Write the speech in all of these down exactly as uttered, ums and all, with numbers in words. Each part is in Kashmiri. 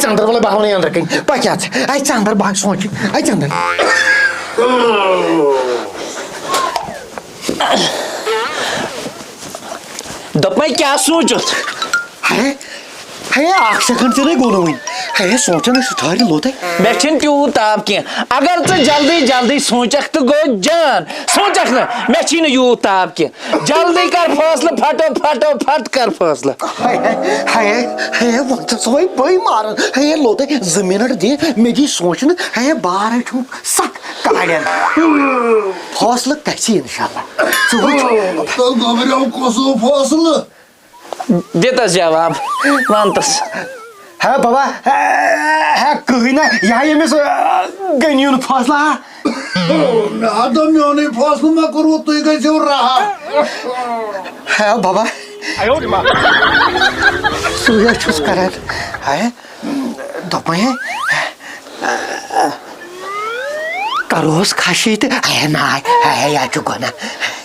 اندر وَلہٕ بہٕ ہاونے اندر کَنۍ۔ پَکھ یَتھ۔ اَتہِ ژٕ اندر، بہٕ ہا سونٛچہِ۔ اَتہِ اندر۔ دوٚپمَے، کیٛاہ سوٗنٛچُتھ؟ ہے، ہے، اکھ سیکنڈ تہِ نَے گوٚو نہٕ وُنہِ۔ ہے، سونٛچان ٲسۍ ٹھہرِ لوٚت ہے۔ مےٚ چھِنہٕ تیوٗت تاپھ کینٛہہ۔ اگر ژٕ جلدی جلدی سونٛچکھ تہٕ گوٚو جان۔ سونٛچکھ نہٕ، مےٚ چھی نہٕ یوٗت تاپھ کینٛہہ۔ جلدی کر فٲصلہٕ، پھٹو پھٹو پھٹ کر فٲصلہٕ۔ ہے، ہے، ہے، ہے، وۄنۍ چھَس وۄنۍ بٕے ماران۔ ہے، لوٚت ہے، زٕ منٹ دِ، مےٚ دی سونٛچنہٕ۔ ہے، بار ہے چھُم سخ کالٮ۪ن۔ فٲصلہٕ گژھی انشاءاللہ۔ ژٕ وٕچھ۔ تہٕ گوٚبریو کُس ہیوٗ فٲصلہٕ؟ دِ تس جواب، ون تس۔ ہے بابا، ہے، ہے، کٕہٕنۍ نہ، یہِ ہا ییٚمِس، آ، غنی یُن فٲصلہٕ ہا۔ مےٚ ہا دوٚپ میونُے فٲصلہٕ مہ کوٚروٕ، تُہۍ گٔژھِو رہا۔ ہے بابا، سُے حظ چھُس کران۔ ہے، دوٚپمَے ہے، کروس خشی تہٕ ہے ناے، ہے، یہِ چھُ گۄناہ،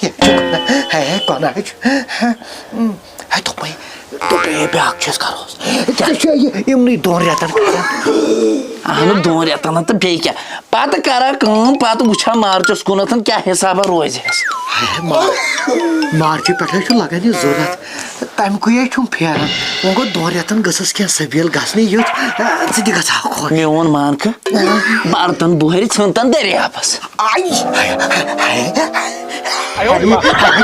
یہِ چھُ گۄناہ، ہے، گۄناہ چھُ۔ ہے، دوٚپمَے، دوٚپمَے، ہے، بیٛاکھ چیٖز کروس۔ ژےٚ چھےٚ یہِ یِمنٕے دۄن رٮ۪تَن کران۔ اہنُو، دۄن رٮ۪تَن ہا تہٕ بیٚیہِ کیٛاہ؟ پَتہٕ کران کٲم، پَتہٕ وٕچھان مارچَس کُنَتھ کیٛاہ حسابہ روزِ۔ ہے، مار-، مارچہِ پٮ۪ٹھ حظ چھُ لگان یہِ ضوٚرَتھ۔ تَمہِ کُے حظ چھُم پھیران۔ وۄنۍ گوٚو دۄن رٮ۪تَن گٔژھٕس کینٛہہ سبیٖل گژھنٕے یُتھ، آ، ژٕ تہِ گژھٕ ہا خۄش۔ میون مان کھہٕ، آ۔ بَرتَن بۄہرِ ژھٕن تَن دٔریابَس۔ آے، ہے، ہے، ہے، ہے،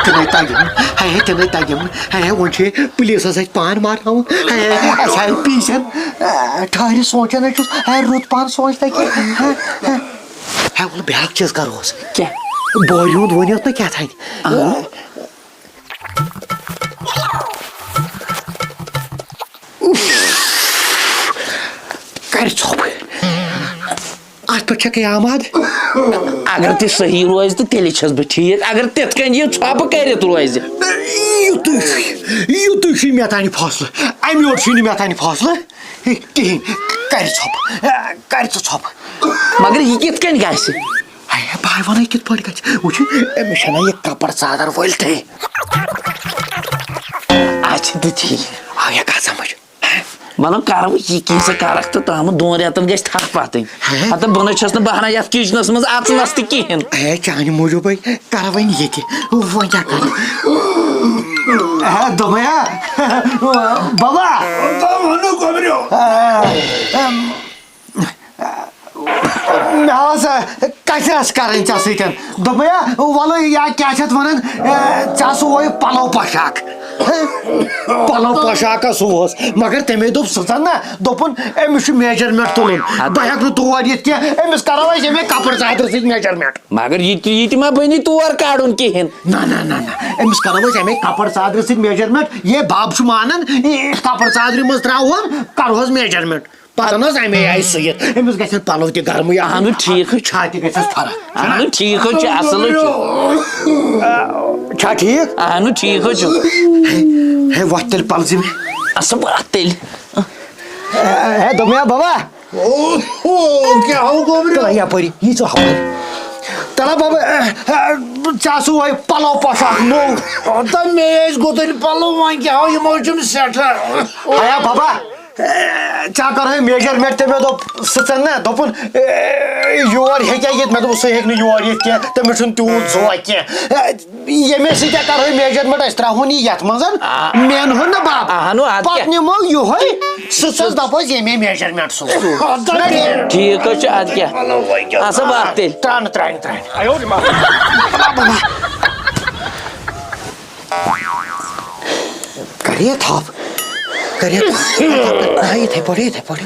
تِمَے تَگن، ہے، تِمَے تَگن، ہے، وۄنۍ چھُ پُلیٖسَس اَتہِ پان مارناوُن، ہے، اَسہِ آے پیٖسَن، آ، ٹھہرِ سونٛچان حظ چھُس، ہے، رُت پَہَن سونٛچ تَتہِ، ہے، ہے۔ ہے، وَلہٕ بیٛاکھ چیٖز کَرہوس۔ کیٛاہ؟ بورِ ہُنٛد ؤنِتھ نہٕ کیٛاہ تھانۍ۔ آ۔ کَرِ ژھۄپہٕ۔ اَتھ پٮ۪ٹھ چھےٚ قیامت۔ اگر تہِ صحیح روزِ تہٕ تیٚلہِ چھَس بہٕ ٹھیٖک، اگر تِتھ کٔنۍ یہِ ژھۄپہٕ کٔرِتھ روزِ۔ یُتُے چھُے، یُتُے چھُے مےٚ تانۍ فٲصلہٕ، اَمہِ یورٕ چھُے نہٕ مےٚ تانۍ فٲصلہٕ۔ ہے، کِہیٖنۍ، کَرِ ژھۄپہٕ، کَرِ ژٕ ژھۄپہٕ۔ مگر یہِ کِتھ کٔنۍ گژھِ؟ ہے، بہٕ ہاے وَنَے کِتھ پٲٹھۍ گژھِ؟ وٕچھِو، أمِس چھَنہ یہِ کَپَر ژادر وٲلۍ تھٕے۔ اچھا، تہٕ ٹھیٖک۔ آو یا کَتھ سَمٕجھ؟ وَلہٕ کَرٕ بہٕ یہِ کینٛہہ ژٕ کَرَکھ تہٕ تامَتھ دۄن رٮ۪تَن گژھِ تھَپھ پَتٕنۍ۔ ہے؟ ہَتہٕ بہٕ نہ چھَس نہٕ بہران یَتھ کِچنَس منٛز اَژنَس تہِ کِہیٖنۍ۔ ہے، چانہِ موٗجوٗبَے کَرٕ وۄنۍ ییٚتہِ۔ وۄنۍ کیٛاہ کَرٕ؟ ہے، دوٚپمَے ہا، بَبا۔ تہٕ وَنُکھ گوٚبریو۔ آ، اَم، مےٚ ٲس، آ، کَتھِ ٲس کَرٕنۍ ژےٚ سۭتۍ۔ دوٚپمَے ہا، وَلہٕ یا کیٛاہ چھِ اَتھ وَنان، آ، ژےٚ سُووے پَلو پوشاک۔ پَلو پوشاک ہا سُوہوس۔ مگر تٔمۍ دوٚپ سٕژَن نا، دوٚپُن، أمِس چھُ measurement تُلُن۔ اَدٕ۔ بہٕ ہٮ۪کہٕ نہٕ تور یِتھ کینٛہہ، أمِس کَرو أسۍ ییٚمے کَپُر ژادرِ سۭتۍ measurement۔ مگر یہِ تہِ، یہِ تہِ ما بَنی تور کَڑُن کِہیٖنۍ۔ نہ، نہ، نہ، نہ، أمِس کَرو أسۍ اَمے کَپُر ژادرِ سۭتۍ measurement۔ یے بَب چھُ مانان، یہِ کَپُر ژادرِ منٛز ترٛاوہون، کَرہوس measurement۔ پَتہٕ نہ حظ اَمے آیہِ سُوِتھ۔ أمِس گژھن پَلو تہِ گرمٕے آسٕنۍ۔ اہنُو، ٹھیٖک حظ چھُ۔ چھاتہِ گژھٮ۪س فرق۔ اہنُو، ٹھیٖک حظ چھُ، اَصٕل حظ چھُ۔ چھا ٹھیٖک؟ اہنُو، ٹھیٖک حظ چھُ۔ ہے، ہے، وۄتھ تیٚلہِ پَلزِ مےٚ۔ اَصٕل وۄتھ تیٚلہِ۔ ہے، ہے، دوٚپمَے ہا بَبا۔ او، او، کیٛاہ ہو گوٚبریو؟ تَلہ یَپٲری، یی ژٕ ہَپٲرۍ۔ تَلہ بَبا، اے، اے، ژےٚ آسہٕ وۄنۍ پَلو پوشاک نوٚو۔ ہتا مےٚ ٲسۍ گُتٕلۍ پَلو، وۄنۍ کیٛاہ ہو، یِمو چھِم سٮ۪ٹھاہ۔ ہیا بَبا، اے، ژےٚ کَرہے measurement تہٕ مےٚ دوٚپ، سٕژَن نا، دوٚپُن، اے، یور ہیٚکیٛاہ یِتھ؟ مےٚ دوٚپُس، سُہ ہیٚکہِ نہٕ یور یِتھ کینٛہہ، تٔمِس چھُنہٕ تیوٗت ذوق کینٛہہ۔ اے، ییٚمے سۭتۍ کیٛاہ کَرہوے measurement، أسۍ ترٛاوہون یہِ یَتھ منٛز، آ۔ مینہون نہٕ بَب۔ اہنُو، اَدٕ پَتہٕ کیٛاہ؟ نِمو یِہوٚے، سٕژَس دَپوس، ییٚمے measurement سُہ۔ ٹھیٖک حظ چھُ، اَدٕ کیٛاہ؟ اَسا وَتھ تیٚلہِ۔ ترٛاونہٕ، ترٛاونہٕ، ترٛاونہٕ۔ کَرے تھَپھ۔ کَرے تھَپھ۔ نہ، یِتھَے پٲٹھۍ، یِتھَے پٲٹھۍ۔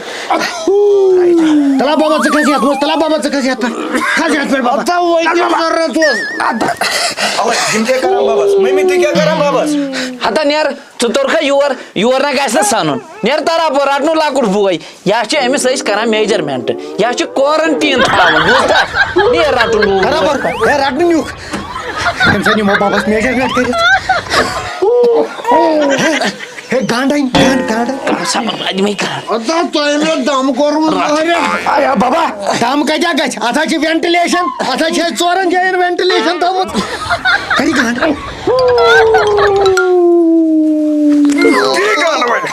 تَلہ بابا، ژٕ کھَس یَتھ منٛز، تَلہ بابا، ژٕ کھَس یَتھ پٮ۪ٹھ۔ کھَس یَتھ پٮ۪ٹھ، بابا۔ ہتا وۄنۍ کیٛاہ ضروٗرت اوس؟ اَدٕ۔ اَوَے، یِم کیٛاہ کَران بَبَس؟ مٔمی، تُہۍ کیٛاہ کَران بَبَس؟ ہتا نیر، ژٕ توٚرکھا یور؟ یور نہ گژھِ نہٕ سَنُن۔ نیر تَرا بہٕ رَٹنُو لۄکُٹ بوے۔ یا چھِ أمِس أسۍ کَران measurement۔ یا چھِ quarantine تھاوُن، بوٗزتھا؟ نیر رَٹُن لوٗکھ۔ برابر، ہے، رَٹنہٕ نیُک۔ أمۍ سۭتۍ نِمو بَبَس measurement کٔرِتھ۔ ہے، گنڈٕنۍ، گنڈ، گنڈ۔ سمجھ ما دِمے گنڈ۔ ادا تۄہہِ مےٚ دم کوٚرمُت رٹھ۔ واریاہ۔ آیا بابا، دم کتہِ گژھِ؟ اتھ حظ چھِ ventilation، اتھ حظ چھِ اَسہِ ژورن جاین ventilation تھٲومٕژ۔ کر یہِ گنڈ۔ ٹھیٖک گنڈ وۄنۍ۔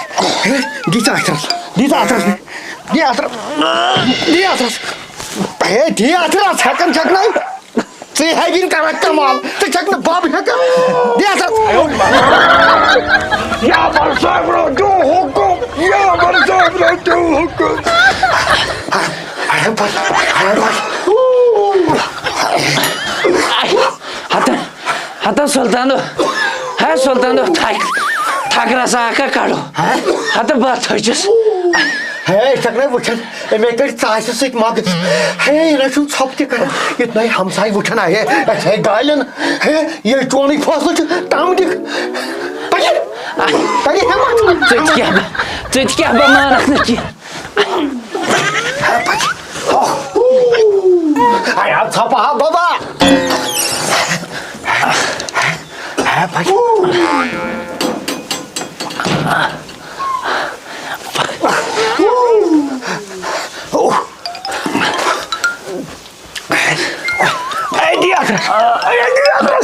ہے، دِ ژٕ اَتھ رس، دِ ژٕ اَتھ رس مےٚ۔ دِ اَتھ رَ-، دِ اَتھ رَس۔ ہے، دِ اَتھ رَس، ہٮ۪کان چھَکھ نَے۔ ژٕ ہٮ۪کھ یِن کران کمال، ژٕ چھَکھ نہٕ بَب ہٮ۪کان۔ دِ اَتھ رَس۔ یا بر صٲب رٔٹِو حُکُم، یا بر صٲب رٔٹِو حُکُم۔ ہے بَس، ہے بَس۔ ہتا، ہتا سلطانو، ہے سلطانو، تھک، تھک رسا اکھا کڑو۔ ہتا بہٕ تھٔچِس۔ ہے، أسۍ چھِکھ نَے وٕچھان، أمۍ کٔرۍ ژاسہِ سۭتۍ مَگٕژ۔ ہے، یہِ نَے چھُنہٕ ژھۄپہٕ تہِ کران۔ یُتھ نَے ہمساے وٕچھان آیہِ، ہے، اَسہِ ہے گالٮ۪ن۔ ہے، یہِ چونُے فٲصلہٕ چھُ، تَم دِکھ۔ پَکہِ، پَکہِ ہٮ۪مَتھ۔ ژٕ تہِ کیٛاہ بہ-، ژٕ تہِ کیٛاہ بہٕ مانَکھ نہٕ کینٛہہ۔ ہے، پَکہِ۔ ہو۔ ہے، آ، ژھۄپہٕ ہا بَبا۔ ہے، پَکہِ۔ اے، دِ اَتھ۔ اے، دِ اَتھ۔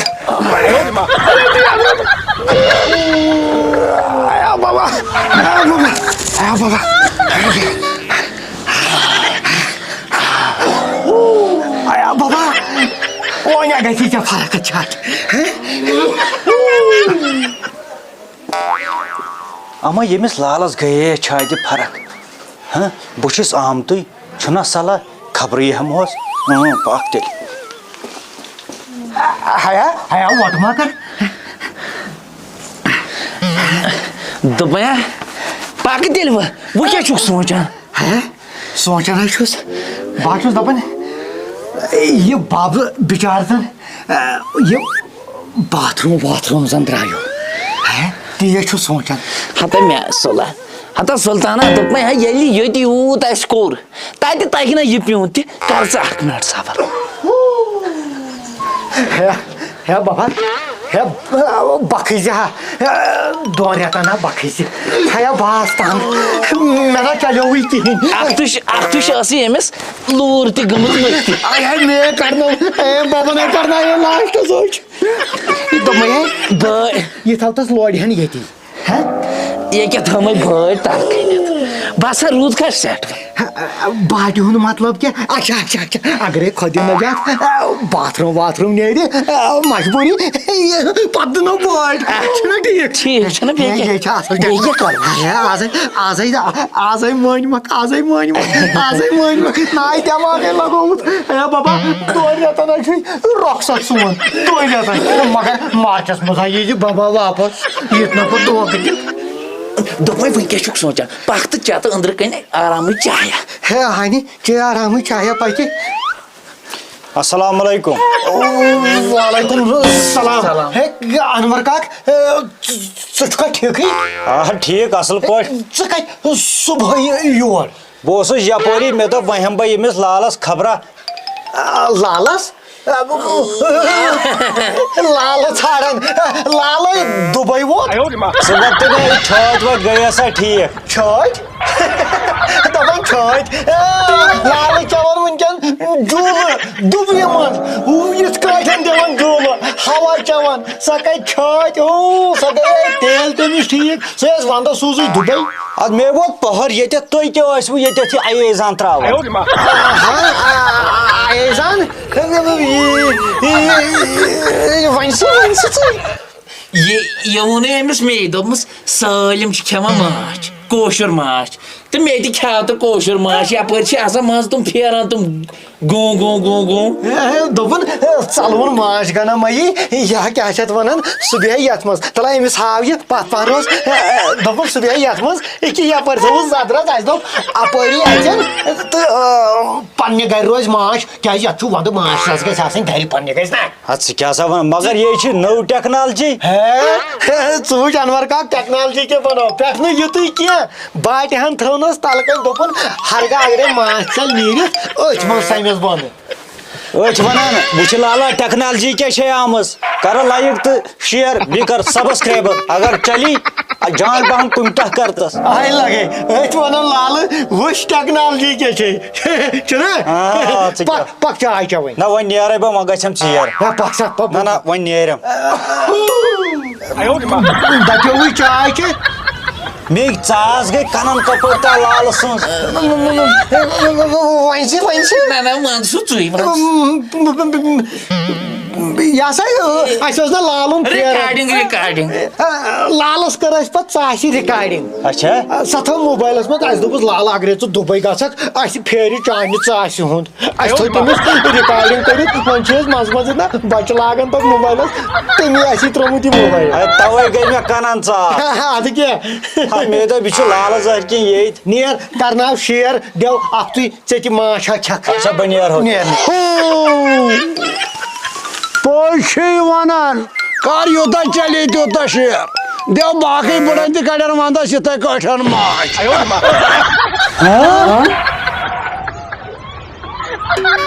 اے، دِ اَتھ۔ اے، بابا۔ اے، بابا۔ اے، بابا۔ اے، بابا۔ وۄنۍ گژھی ژےٚ فرق چھا؟ اما ییٚمِس لالس گٔیے چھاتہِ فرق۔ ہہ، بہٕ چھُس آمتُے، چھُنا صلاح خبرٕے ہٮ۪مہوس۔ اۭں، پکھ تیٚلہِ۔ حیا، حیا، وۄٹہٕ ما کر۔ دوٚپمَے ہا، پکھ تیٚلہِ وۄنۍ، وۄنۍ کیٛاہ چھُکھ سونٛچان؟ ہے، سونٛچان حظ چھُس۔ بہٕ حظ چھُس دَپان، یہِ بَبہٕ بِچارٕ زَن، یہِ باتھ روٗم واتھ روٗم زَن درٛایو۔ ہے، تی حظ چھُس سونٛچان۔ ہتا مےٚ سُلا، ہتا سُلطانا دوٚپمَے ہا، ییٚلہِ ییٚتہِ یوٗت آسہِ کوٚر، تَتہِ تَگہِ نہ یہِ پیوٗنٛت تہِ، کر ژٕ اکھ مِنٹ صبر۔ ہے، ہے بابا، ہے، بہٕ کھٔسۍ زِ ہا، دۄن رٮ۪تن ہا بہٕ کھٔسۍ زِ۔ ہے، بہٕ آس تنگ، مےٚ نہ چلیوٕے کِہیٖنۍ۔ اکھتُے چھِ، اکھتُے چھِ ٲسٕے أمِس لوٗر تہِ گٔمٕژ مٔتھۍ تہِ۔ آے ہاے، مے کرنو، ہے بابا، نے کرنایو لاسٹس أچھ۔ یہِ دوٚپمَے ہے، بٲے۔ یہِ تھاو تس لورِ ہن ییٚتی۔ ہہ؟ یہِ کیٛاہ تھٲومٕے بٲے تَل کٔنِتھ؟ بس ہا روٗد کھس سٮ۪ٹ۔ ہہ، باٹہِ ہُنٛد مطلب کیٛاہ؟ اچھا، اچھا، اچھا، اگرے خۄدِ نجات، آ، باتھ روٗم واتھ روٗم نیرِ، آ، مجبوٗری، یہِ پتہٕ دِنو بٲٹۍ۔ آ، چھُنہ ٹھیٖک؟ ٹھیٖک چھُنہ، بیٚیہِ ہے، کیٛاہ؟ یہِ چھُ اصل بیٚیہِ کیٛاہ ٹٮ۪کنالجی۔ کرو؟ ہے، آزے، آزے، آزے مٲنۍ مکھ، آزے مٲنۍ مکھ، آزے مٲنۍ مکھ۔ ناے دٮ۪ماغے لگومُت۔ ہے بابا، ژورِ رٮ۪تن حظ چھُے رۄخصت سون۔ ژورِ رٮ۪تن۔ مگر مارچس منٛز ہا یی یہِ بابا واپس۔ یُتھ نہٕ بہٕ دھوکہٕ دِمہٕ۔ دوٚپمَے، وۄنۍ کیٛاہ چھُکھ سونٛچان؟ پَکھ تہٕ چےٚ تہٕ أنٛدرٕ کَنہِ آرامٕچ چایا۔ ہے ہانی، چے آرامٕچ چایا پَکہِ۔ السلام علیکم۔ وعلیکم السلام۔ سلام۔ ہے، انور کاک، اے، ژٕ، ژٕ چھُکھا ٹھیٖکھٕے؟ آ، ٹھیٖک، اَصٕل پٲٹھۍ۔ ژٕ کَتہِ صُبحٲے یور؟ بہٕ اوسُس یپٲری، مےٚ دوٚپ وۄنۍ ہٮ۪مہٕ بہٕ ییٚمِس لالس خبرا۔ آ، لالس؟ آ، لالہٕ ژھانڈان، لالے دُبے ووت۔ ژٕ وَن تہٕ مےٚ، یہِ چھٲتۍ وٲتۍ گٔیے سا ٹھیٖک؟ چھٲتۍ؟ دَپان چھٲتۍ۔ آ، لالہٕ چٮ۪وان وٕنکٮ۪ن جوٗلہٕ دُبرِ منٛز۔ ہُہ یِتھ کٲٹھۍ دِوان جوٗلہٕ، ہوا چٮ۪وان۔ سۄ گٔے چھٲتۍ، او، سۄ گٔے تیٚلہِ تٔمِس ٹھیٖک۔ سُہ ٲس وَندَس سوٗزٕے دُبے۔ اَدٕ مےٚ ووت پٔہَر ییٚتٮ۪تھ، تُہۍ کیٛاہ ٲسوٕ ییٚتٮ۪تھ یہِ ایزان ترٛاوان؟ ہاں، آ، آ، آ، ایزان؟ وۄنۍ سُہ، وۄنۍ سُہ ژٕے۔ یہِ، یہِ ووٚنُے أمِس مے، دوٚپمَس، سٲلِم چھِ کھٮ۪وان ماچھ، کٲشُر ماچھ۔ تہٕ مےٚ تہِ کھیٛاو تہٕ کٲشُر ماچھ، یَپٲرۍ چھِ آسان منٛزٕ تِم پھیران، تِم گوں، گوں، گوں، گوں۔ ہے، ہے، دوٚپُن، ہے، ژَلوُن ماچھ گَنہ مَیی، یا کیٛاہ چھِ اَتھ وَنان، سُہ بیٚہہِ یَتھ منٛز۔ تَلہ أمِس ہاو یہِ پَتھ پَہَن روز۔ ہے، ہے، دوٚپُن، سُہ بیٚہہِ یَتھ منٛز، أکہِ یَپٲرۍ تھٲوٕس زَدرَس، اَسہِ دوٚپ، اَپٲری اَژَن تہٕ، آ، پنٛنہِ گَرِ روزِ ماچھ، کیٛازِ یَتھ چھُ وَندٕ، ماچھ رَس گژھِ آسٕنۍ گَرِ، پنٛنہِ گژھِ نہ۔ اَدٕ ژٕ کیٛاہ سا وَنان؟ مگر یے چھِ نٔو ٹیکنالجی۔ ہے، ہے، ژٕ وٕچھ اَنوَر کاک، ٹیکنالجی کیٛاہ وَنو، پٮ۪ٹھ نہٕ یُتُے کینٛہہ۔ باٹہِ ہن تھٲونس تلہٕ کنہِ، دوٚپُن، ہرگاہ اگرے ماچھ ژَلہِ نیٖرِتھ، أتھۍ منٛز سمس بۄنہٕ۔ أتھۍ وَنان، وٕچھ لالا، ٹیکنالجی کیٛاہ چھے آمٕژ۔ کر لایک تہٕ شیئر، بیٚیہِ کر سبسکرائب۔ اگر چلی جان پہن کُنہِ ٹکھ کرتس۔ آے لگے، أتھۍ وَنان لالہٕ، وٕچھ ٹیکنالجی کیٛاہ چھے۔ چھُنہ؟ آ، ژٕ کیٛاہ؟ پک، پک چاے چٮ۪وٕنۍ۔ نہ، وۄنۍ نیرے بہٕ، وۄنۍ گژھٮ۪م ژیر۔ ہے، پک سا، پک۔ نہ، نہ، وۄنۍ نیرم۔ دَپیووُے چاے چے۔ بیٚیہِ ژاس گٔے کنن کپٲرۍ تہٕ لالہٕ سٕنٛز۔ وۄنۍ چھِ وۄنۍ چھِ نہ نہ مان سُہ ژٕے مان۔ یہِ ہسا اَسہِ اوس نہ لالُن پھیران۔ رِکارڈِنگ رِکارڈِنگ۔ لالس کٔر اَسہِ پتہٕ ژاسہِ رِکارڈِنگ۔ اچھا۔ سۄ تھٲو موبایلس منٛز، اَسہِ دوٚپُس، لالہٕ، اگرے ژٕ دُبے گژھکھ، اَسہِ پھیرِ چانہِ ژاسہِ ہُنٛد۔ اَسہِ تھٲو تٔمِس رِکارڈِنگ کٔرِتھ، وۄنۍ چھِ أسۍ منٛزٕ منٛزٕ نہ بچہِ لاگان تَتھ موبایلس، تٔمی اَسہِ یہِ ترٛوومُت یہِ موبایل۔ اے، توے گٔے مےٚ کنن ژاس۔ اَدٕ کیٛاہ؟ ہا، مےٚ دوٚپ، یہِ چھُ لالہٕ زہر کِنۍ ییٚتۍ۔ نیر، کرناو شیر، دٮ۪و اکھتُے، ژےٚ تہِ ماچھ ہا کھٮ۪کھ۔ اچھا، بہٕ نیرہو۔ نیر۔ پوٚز چھُے ونان۔ کر یوٗتاہ چلی تیوٗتاہ شیر۔ دٮ۪و باقٕے بٕڑن تہِ کڑن ونٛدس یِتھے کٲٹھۍ ماچھ۔